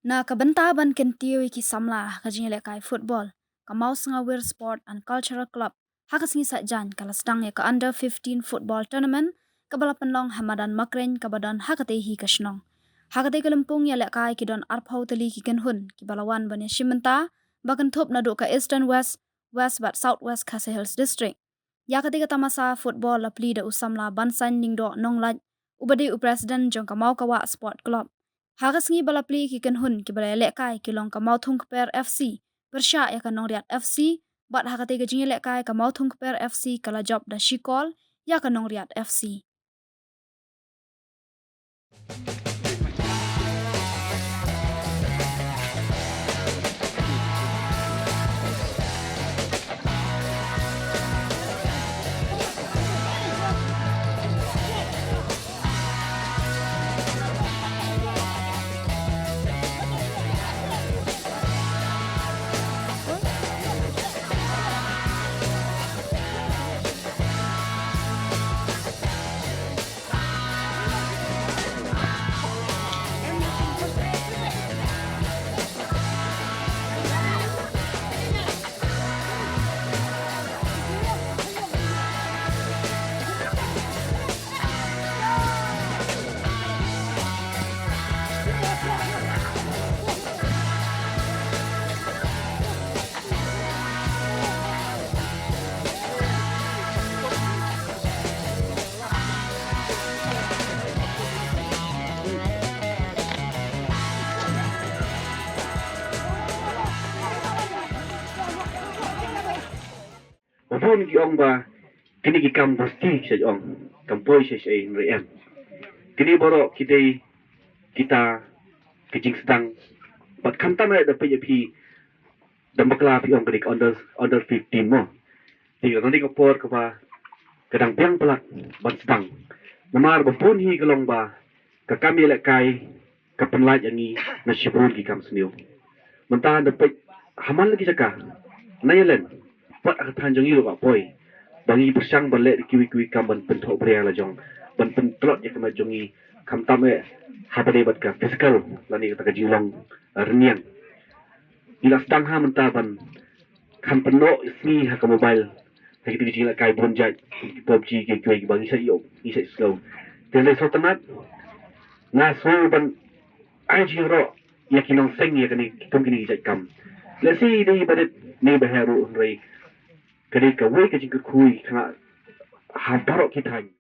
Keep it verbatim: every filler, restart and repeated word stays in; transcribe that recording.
Na ka bynta ban kyntiew ïa ki samla ha ka jingïalehkai football, ka Mawsngawir Sport and Cultural Club ha ka sngi Saitjaiñ ka la sdang ïa ka Under fifteen Football Tournament kaba la pynlong ha madan Makreiñ kaba don ha katei hi ka shnong. Ha katei ka lympung ïalehkai ki don arphew tylli ki kynhun kiba la wan ban ïashim bynta ba kynthup naduh ka Eastern West, West bad South West Khasi Hills District. Ïa katei ka tamasa football la plie da u samla Bansain Lyngdoh Nonglait, uba dei u president jong ka Mawkawah Sport Club. Ha ka sngi ba la plie ki kynhun kiba la ïalehkai ki long ka Mawthungkper F C pyrshah ïa ka Nongriat F C, bad ha katei ka jingïalehkai ka Mawthungkper F C ka la jop da shi kol ïa ka Nongriat F C. Bun ki ong ba kine ki kam ba sti ki sa ong kam poi sa sa hynrei em. Kine baroh ki dei kita ki jingsdang bad khamtam eh da phi da phi dang bakla phi ong kane ka under, under fifteen mo. Te ka kane ka por kaba ka dang biang palat ban sdang. Namar ba bun hi ka long ba ka kam ïalehkai ka pynlait ïa ngi na shibun ki kam sniew. Mynta da peit ha man la ki jaka na Ïallen pat ha ka thaiñ jong ngi ruh ka poi ba ngi pyrshang ban leh kiwei kiwei kam ban pynthoh bria la jong ban pyntlot ïa ka met jong ngi khamtam eh ha ba dei bad ka physical lane kata ka jinglong rynïeng. Ngi la sdang ha mynta ban kham pynnoh sngi ha ka mobile ha kita ki jingïalehkai bun jait ki PUBG ki kiwei kiba ngi sa ïoh ngi sa slow. Te hynrei sngewtynnat nga sngew ban ai jingïaroh ïa ki nongseng ïa kane kum kine ki jait kam. Lehse dei ba rit ne ba heh ruh hynrei ka dei kawei ka jingkyrkhu kane ha baroh ki thaiñ.